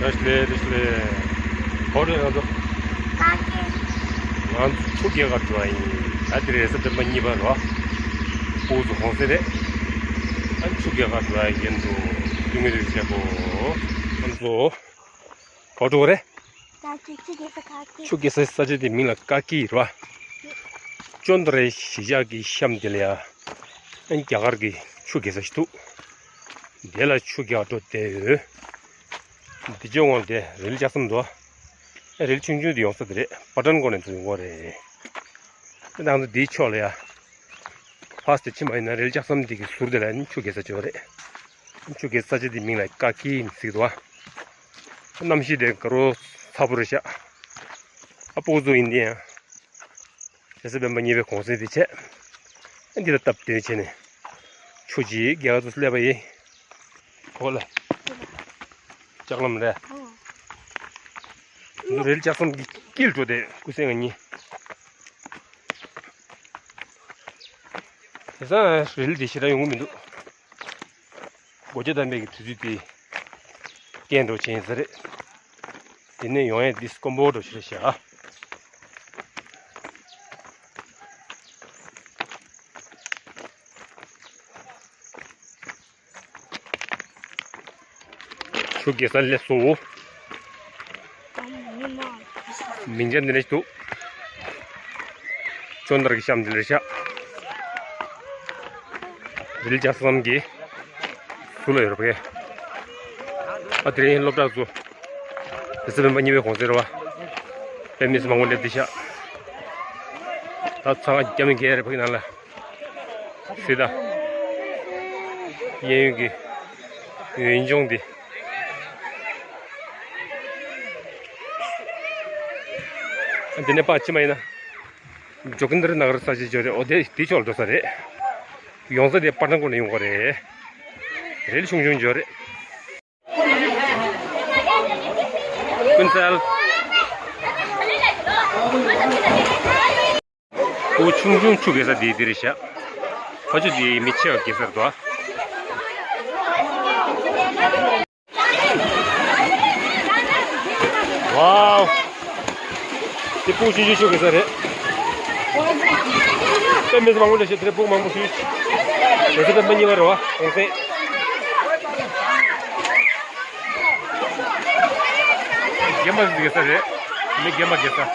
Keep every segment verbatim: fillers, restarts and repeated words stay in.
རེད་ལེ་རེད་ལེ། ཧོ་རེ་ང་ཚོ། ང་ཚོ་ཆུ་རྐྱལ་ག་འགྲོ་བ་ཡིན། ད་དེ་རེས་གཟའ་སྤེན་པ་གཉིས་པ་རོ། ཕྲུ་གུ་ཚོ་གུང་སེང་རེད། ཨ་ཆུ་རྐྱལ་ག་འགྲོ་བ་ཡིན་འདུག་སྟོན་གྱི་རེད་བྱས་གོ། ང་ཚོ། ག་འགྲོ་གི་རེད། ད་ཆུ་ཆུ་རྐྱལ་ས་ག་ཀི། ཆུ་རྐྱལ་ས་ས་ཆ་དེ་མིང་ལ་ཀ་ཀི་རེད་བ། ཅོན་ཏ་རའི་གཞིས་ཆགས་ཀྱི་གཤམ་དེ་ལ་ཡ། ཨ་རྒྱ་གར་གྱི་ཆུ་རྐྱལ་ས་ཞིག་འདུག་དེ་ལ་ཆུ་རྐྱལ་འགྲོ་བསྡད་ཡོད། འདི་ཕྱོགས་ངོས་དེ་རི་ལི་ལྕགས་ཟམ་འདུག་ཨ་རི་ལི་ཆུང་ཆུང་དེ་ཡོང་ས་དེ་རེད། པ་ཏན་ཀོཊ་ནས་ཚུར་ཡོང་གི་རེད། ཨ་ནང་དུ་འདིའི་ཕྱོགས་ལ་ཡ། ཕར་ཚུར་ཕྱིན་པ་ཡིན་ན་རི་ལི་ལྕགས་ཟམ་འདི་གི་ཟུར་དེ་ལ་ནི་ཆུ་རྐྱལ་ས་ཅིག་ཡོད་རེད། ཆུ་རྐྱལ་ས་ཆ་དེའི་མིང་ལ་ཀ་ཀི་ཟེར་གྱི་འདུག་ཨ། གནམ་གཤིས་དེ་དགའ་རབ་ཚ་པོ་རེད་ཤག་ཨ་ཕྲུ་གུ་ཚོ་ཡིན་དེ་ཡང་། རེས་གཟའ་སྤེན་པ་གཉིས་པའི་གུང་སེང་དེ་བྱས། ཨ་འདི་ལ་སྟབས་བསྟུན་བྱས་ནས། ཆུ་རྐྱལ་ག་ཚོད་སླེབས་པ་ཡིན། གོ་ལ། ལྕགས་ལམ་རེད། ང་ཚོ་རི་ལི་ལྕགས་ཟམ་གྱི་དཀྱིལ་འགྲོ་དེ་ཀུན་གསལ་ང་གཉིས། དེང་སང་རི་ལི་དེ་ཞེ་དྲག་ཡོང་གི་མི་འདུག་སྒོ་འབྱེད་བཏང་པའི་གི་དུས་ཚོད་དེ་སྐྱེལ་འགྲོ་བྱས་ཡིན་ས་རེད། དེ་ནས་ཡོང་ཡས་འདི་དཀོན་པོ་འགྲོ་ཞིག་རེད་ཤག་ཆུ་རྐྱལ་ས་སླེབས་སོང་། མིང་ཅན་འདི་འདྲ་ཞིག་འདུག་ཅོན་ཏ་ར་གི་གཤམ་འདི་ལ་ཤག་རི་ལི་ལྕགས་ཟམ་གྱི་ཟུར་ལ་ཡོད་རེད་པ། ཨ་དེ་རིང་སློབ་གྲྭ་ཚོ། རེས་གཟའ་སྤེན་པ་གཉིས་པའི་གུང་སེང་རེད་བ། དཔེ་མི་སྲིད་མང་པོ་སླེབས་བསྡད་ཤག་ད་ཚང་མ་རྒྱ་མི་སྒེར་རེད་ཕ་གི་ནང་ལ། སྲིད་ད། གཡས་གཡོན་གྱི་ཡུལ་ལྗོངས་འདི། འདི་ནས་ཕར་ཕྱིན་པ་ཡིན་ན། ཇོ་གིན་དར་ན་གར་ས་ཆ་ཅིག་རེད། འོ་དེ་དེ་ཕྱོགས་ལ་འགྲོ་ས་རེད། ཡོང་ས་དེ་པ་ཏན་ཀོཊ་ནས་ཡོང་གི་རེད། རི་ལི་ཆུང་ཆུང་ཅིག་ཡོད་རེད། ཀུན་གསལ། ཕྲུ་གུ་ཆུང་ཆུང་ཆུ་རྐྱལ་ས་དེ་དེ་རེད་ཤག་ཕ་ཆུ་དེ་མི་ཆེ་བ་རྐྱལ་ས་རེད་དོ། ཝའོ། དེ་ཕྲུ་གུ་ཆུང་ཆུང་ཆུ་རྐྱལ་ས་རེད། དཔེ་མི་སྲིད་མང་པོ་སླེབས་ཤག་དེ་རིང་ཕྲུ་གུ་མང་པོ་ཞིག་རེས་གཟའ་སྤེན་པ་གཉིས་པ་རེད་བ། གུང་སེང་། རྒན་པ་རྐྱལ་ས་རེད། མི་རྒན་པ་རྐྱལ་ས།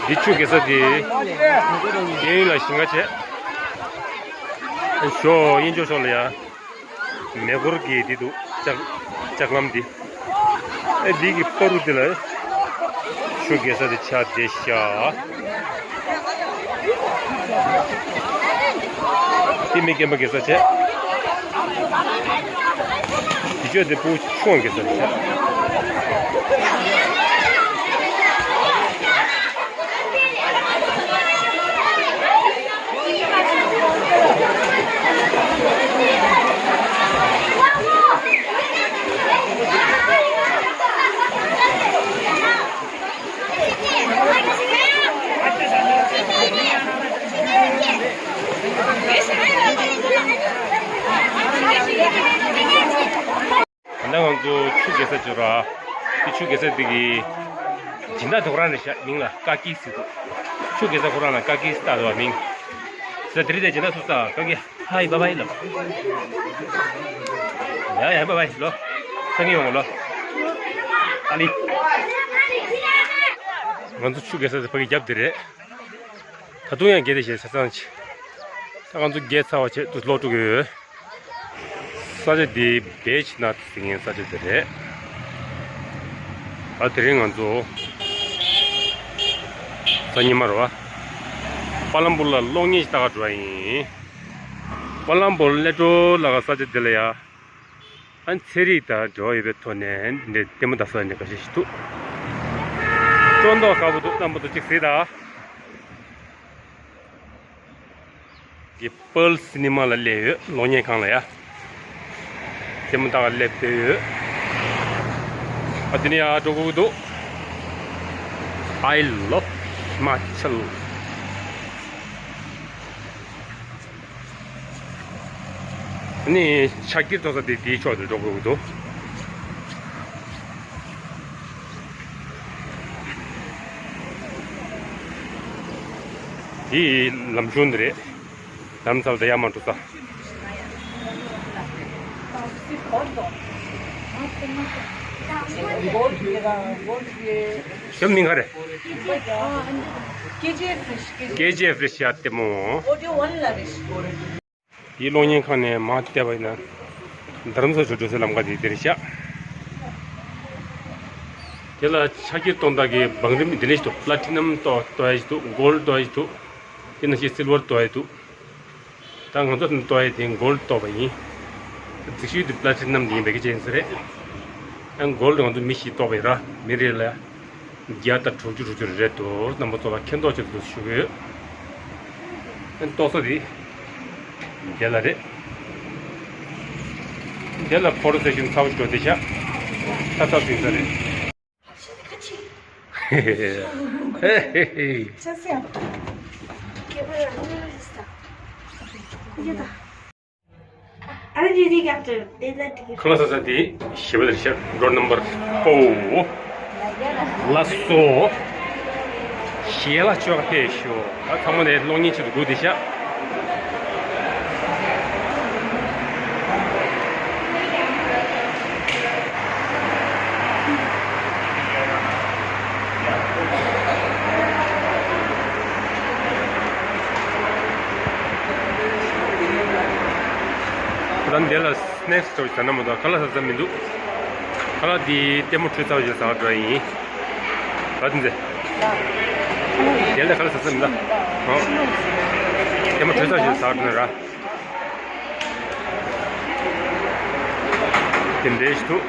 འདི་ཆུ་རྐྱལ་ས་དེ། གཡས་གཡོན་ལ་ཞིང་ཁ་བྱས། ཞོ་གཡས་ཕྱོགས་ཕྱོགས་ལ་ཡ། མེ་འཁོར་གྱི་འདི་འདུག་ལྕགས་ལྕགས་ལམ་འདི། ཨེ་འདི་གི་བར་དུ་འདི་ལ་ཆུ་རྐྱལ་ས་དེ་ཆགས་བསྡད་ཤག་འདི་མི་རྒན་པ་རྐྱལ་ས་བྱས། འདི་ཕྱོགས་འདི་ཕྲུ་གུ་ཆུང་བ་རྐྱལ་ས་བྱས། ད་ང་ཚོ་ཆུ་རྐྱལ་ས་ཅིག་ཡོད་ར། དེ་ཆུ་རྐྱལ་ས་དེ་གི་སྦྱིན་བདག་དེ་ཁོ་རང་རེད་ཤག་མིང་ལ་ཀ་ཀི་ཟེར་འདུག་ཆུ་རྐྱལ་ས་ཁོ་རང་ལ་ཀ་ཀི་ཟེར་བཏགས་འདུག་བ་མིང་། ཟེར་དེ་རིང་དེ་སྦྱིན་བདག་སུ་ས་ཀ་ཀི་ཧའི་བྷའི་བྷའི་ལབ། ཡ་ཡ་བྷའི་བྷའི་ལོ། སང་ཉིན་ཡོང་ལོ། ཨ་ལི། ང་ཚོ་ཆུ་རྐྱལ་ས་དེ་ཕ་གི་རྒྱབ་དེ་རེད། ད་དུང་ཡང་བརྒལ་ཏེ་བྱས་ཆ་ཚང་ཆེ། ད་ང་ཚོ་བརྒལ་ཚར་བ་བྱས་དུ་ལོག་འགྲོ་གི་ཡོད། ས་ཆ་འདི་བེ་ཆི་ནཱཐ་ཟེར་མཁན་ས་ཆ་དེ་རེད། ད་དེ་རིང་ང་ཚོ་གཟའ་ཉི་མ་རེད་བ། པ་ལམ་པུར་ལ་གློག་བརྙན་ཞིག་ལྟ་ག་འགྲོ་བ་ཡིན། པ་ལམ་པུར་ལེ་ཏྲོ་ལ་ག་ས་ཆ་འདི་ལ་ཡ། ཨ་ནི་ཚན་རིག་དང་འབྲེལ་བ་ཡོད་པའི་ཐོག་ནས་འདི་ལྟད་མོ་ལྟ་ས་ནས་འགའ་ཤས་ཤིག་འདུག་སྤྲོ་མདོག་དཀར་པོ་འདུག་རྣམ་པ་ཚོ་གཅིག་གཟིགས་དང་། གི་པཱལ་སི་ནི་མ་ལ་སླེབས་ཡོད། གློག་བརྙན་ཁང་ལ་ཡ། ལྟད་མོ་ལྟ་ག་སླེབས་བསྡད་ཡོད། ཨ་དེ་ནས་ཡར་འགྲོ་དགོས་ཀྱི་འདུག I love Himachal། ནི་ཕྱག་འཁྱེར་གཏོང་ས་དེ་དེའི་ཕྱོགས་དེ་འགྲོ་དགོས་ཀྱི་འདུག་དེའི་ལམ་གཞུང་འདི་རེད། ལམ་ཚབ་དེ་ཡར་མར་འགྲོ་ས། ཞབས་མིང་ག་རེད། ཀེ་ཇེ་ཕི་རེ་ཤི། ཀེ་ཇེ་ཕི་རེ་ཤི་ཡ་ལྟད་མོ། འདིའི་གློག་བརྙན་ཁང་ནས་མར་བལྟས་པ་ཡིན་ན། རྡ་རམ་ས་ལ་འགྲོ་སའི་ལམ་ཁ་དེ་འདིར་ཤག་དེ་ལ་ཕྱག་འཁྱེར་གཏོང་སྟངས་ཀྱི་བང་རིམ་འདི་འདྲ་ཞིག་འདུག་པ་ལ་ཊི་ནམ་གཏོང་གཏོང་ཡ་ཞིག་འདུག་གོལ་ཌི་གཏོང་ཡ་ཞིག་འདུག་དེ་ནང་བཞིན་སིལ་ཝར་གཏོང་ཡ་འདུག་ད་ང་ཚོ་གཏོང་ཡ་དེ་གོལ་ཌི་གཏོང་བ་ཡིན། གཟིགས་ཤུལ་དེ་པ་ལ་ཊི་ནམ་དེ་ཡིན་པའི་སྐད་ཆ་ཡིན་ས་རེད། ཡང་གོལ་ཌི་ང་ཚོ་མི་བཞི་གཏོང་བ་ཡིན་ར། མི་རེ་ལ་བརྒྱ་དང་དྲུག་ཅུ་དྲུག་ཅུ་རེ་རེ་འདུག་རྣམ་པ་ཚོ་ལ་མཁྱེན་རྟོགས་ཆེད་དུ་ཞུ་གི་ཡོད། ཨ་ནི་གཏོང་ས་དེ་འདི་ལ་རེད། འདི་ལ་ཕོ་ཊོ་སེ་ཤན་ཚ་པོ་ཞིག་འགྲོ་བསྡད་ཤག་ད་ཚར་ཟིན་ས་རེད། ཁ་ལག་ཟ་ས་དེ་བཞི་པ་དེ་ཤག་རོལ་ནམ་བར་ཕོར། ལགས་སོ། ཞལ་ལག་མཆོད་ཁ་ཕེབས་ཤོག་ད་ཚང་མ་ནས་གློག་བརྙན་ཆེད་དུ་སྒུག་བསྡད་ཤག་ད་འདི་ལ་སི་ནེག་སི་འདྲ་བོ་ཟ་ན་མ་གཏོགས་ཁ་ལག་ཟ་ས་མི་འདུག་ཁ་ལག་འདི་ལྟད་མོ་འཕྲོས་ཚར་བ་ཞིག་ཟ་བར་འགྲོ་ཡ་ཡིན། ར་དེ་ཚེ། དེ་ལས་ཁ་ལག་ཟ་ས་མི་འདུག་ཨོ། ལྟད་མོ་འཕྲོས་ཚར་བ་ཞིག་ཟ་བར་འགྲོ་ན་ར། དེ་འདྲའི་ཞིག་འདུག་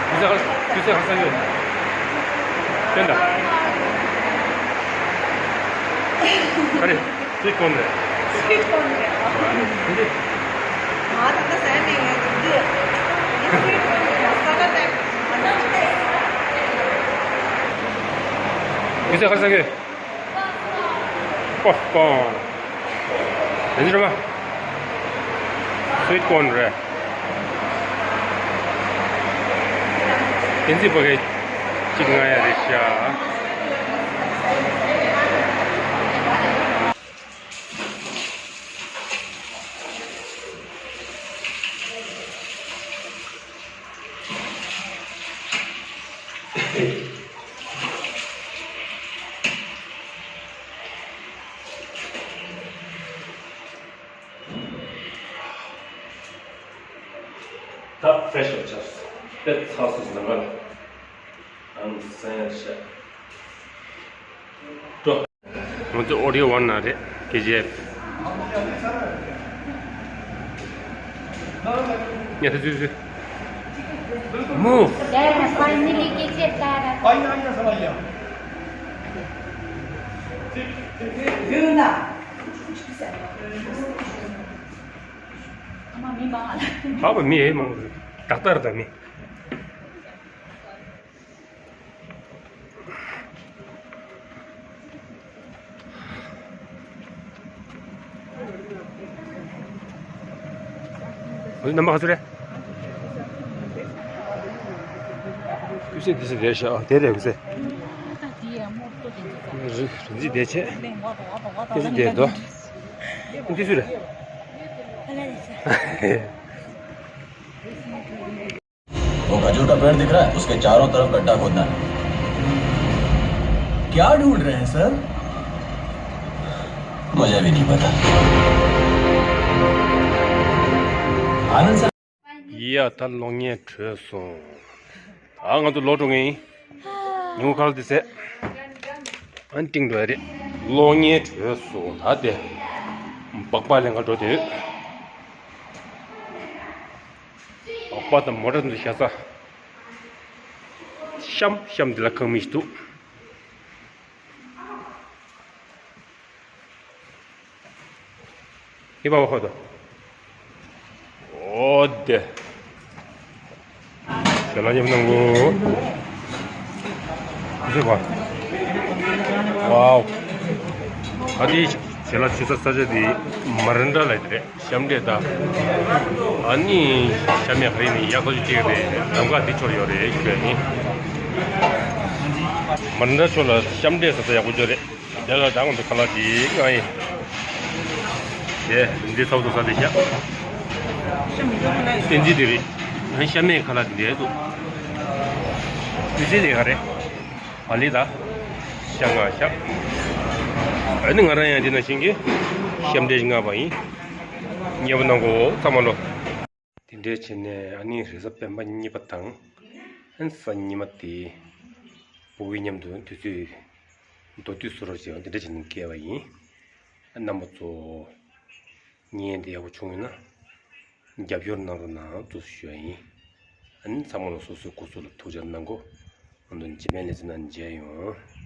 དུས་ཚོད་ག་དུས་ཚོད་ག་ས་ཡོད། སྟོན་དང་། ག་རེ། སུའིཊ་ཀོན་རེད། སུའིཊ་ཀོན་རེད། འདི་འདི། ང་ད་ལྟ་ཟ་ཡ་མེད་ཡོད་འདི། འདི་སུའིཊ་ཀོན་རེད། མ་ས་ལ་ཏེ། དུས་ཚོད་ག་ས་ཡོད། པོབ་ཀོན། རེད་འདྲ་མ། སུའིཊ་ཀོན་རེད། བསྟན་འཛིན་ཕ་གི་གཅིག་ང་ཡ་རེད་ཤག་ད་ཕེ་ཤལ་ཆགས་སོང་། དཔེ་ཚགས་སུ་ཟིན་པ། ཨང་སན་ཤ། ཏོ། ང་ཚོ་ཨོ་ཌི་ཡོ་ཝན་ན་རེད། ཀེ་ཇི་ཨེཕ། ཉལ་ཐ་ཚུལ་ཚུལ། Move. There, finally, K G F got it. ཨ་མ་མི་མང་ཨ་ལ། ཨ་མ་མི་ཨེ་མང་། ཏག་ཏག་རེད་ད་མི། རྣམ་པ་ག་ཚོད་རེད། ཀུ་སེ་འདི་སེ་དེ་ཤ་དེ་རེད་ཀུ་སེ། རི་རི་འཛི་དེ་ཆེ། ཀུ་སེ་དེ་དོ། འདི་སུ་རེད། वो खजूर का पेड़ दिख रहा है, उसके चारों तरफ गड्ढा खोदना है। क्या ढूंढ रहे हैं सर? मुझे भी नहीं पता। आनंद सर। ཡ་ད་གློག་བརྙན་གྲོལ་སོང་། ཨ་ང་ཚོ་ལོག་འགྲོ་ངེས་ཡིན། ཉིན་གུང་ཁ་ལག་དེ་ཟས། ཨ་ནི་ཏིང་འགྲོ་ཡ་རེད། གློག་བརྙན་གྲོལ་སོང་ད་དེ། སྦག་སྦག་ལེན་ག་འགྲོ་དེ་ཡོད། སྦག་སྦག་དང་མོ་ཊ་འདི་བཞག་ས། གཤམ་གཤམ་འདི་ལ་ཁང་མིག་ཞིག་འདུག་ཧི་པ་བ་ཧོ་དོ། ཨོ་དེ། ཞལ་ལག་ཉེ་པོ་གནང་གོ། ཟེར་བ། ཝའོ། ད་དེའི་བྱེ་ལ་ཆུ་ས་ས་ཆ་དེ་མ་རན་འདྲ་ལ་དེ་རེད། ཤམ་འབྲས་དང་། ཨ་ནི་ཤ་མེད་ག་རེ་ནི་ཡག་ཐག་ཆོད་ཅིག་རེད། ལམ་ཁ་འདི་ཆོར་ཡོད་རེད་ཞུ་ཡ་ཡིན། མ་རན་འདྲ་ཆོག་ལ་ཤམ་འབྲས་ཟ་ས་ཡག་པོ་ཅོ་རེད། དེ་ལ་ད་ང་ཚོ་ཁ་ལག་དེ་ང་ཡིན། དེ་འདི་ཚོགས་སུ་ས་དེ་ཤ། བསྟན་འཛིན་དེ་རེད། ཤ་མེད་ཁ་ལག་དེ་འདྲ་འདུག་བསྟན་འཛིན་དེ་ག་རེད། ཨ་ལི་ད། ཤ་ང་ཤ། ཨ་ནི་ང་རང་ཡང་འདི་ན་ཤིང་གི་ཤམ་འབྲས་ཤིག་མངགས་པ་ཡིན། མཉེས་པོ་གནང་གོ་ཚང་མ་ལོ། དེ་འདྲའི་བྱས་ནས་ཨ་ནི་རེས་གཟའ་སྤེན་པ་གཉིས་པ་དང་། ཨ་ནི་གཟའ་ཉི་མ་དེ། བུ་བའི་མཉམ་དུ་དུས་ཚོད་མདོར་བསྡུས་བཟོ་རོགས་བྱས་པ་འདི་འདྲ་བྱས་ནས་བསྐྱལ་བ་ཡིན། རྣམ་པ་ཚོ། བརྙན་དེ་ཡག་པོ་བྱུང་ཡོད་ན། རྒྱབ་སྐྱོར་གནང་རོགས་གནང་ཙུ་ཞུ་ཡ་ཡིན། ཨ་ནི་ཚང་མ་ལ་སོ་སོའི་སྐུ་གཟུགས་ལ་ཐུགས་ཅག་གནང་གོ། ཨ་ནི་རྗེས་མའི་ལེ་ཚན་ནང་མཇལ་ཡོང་།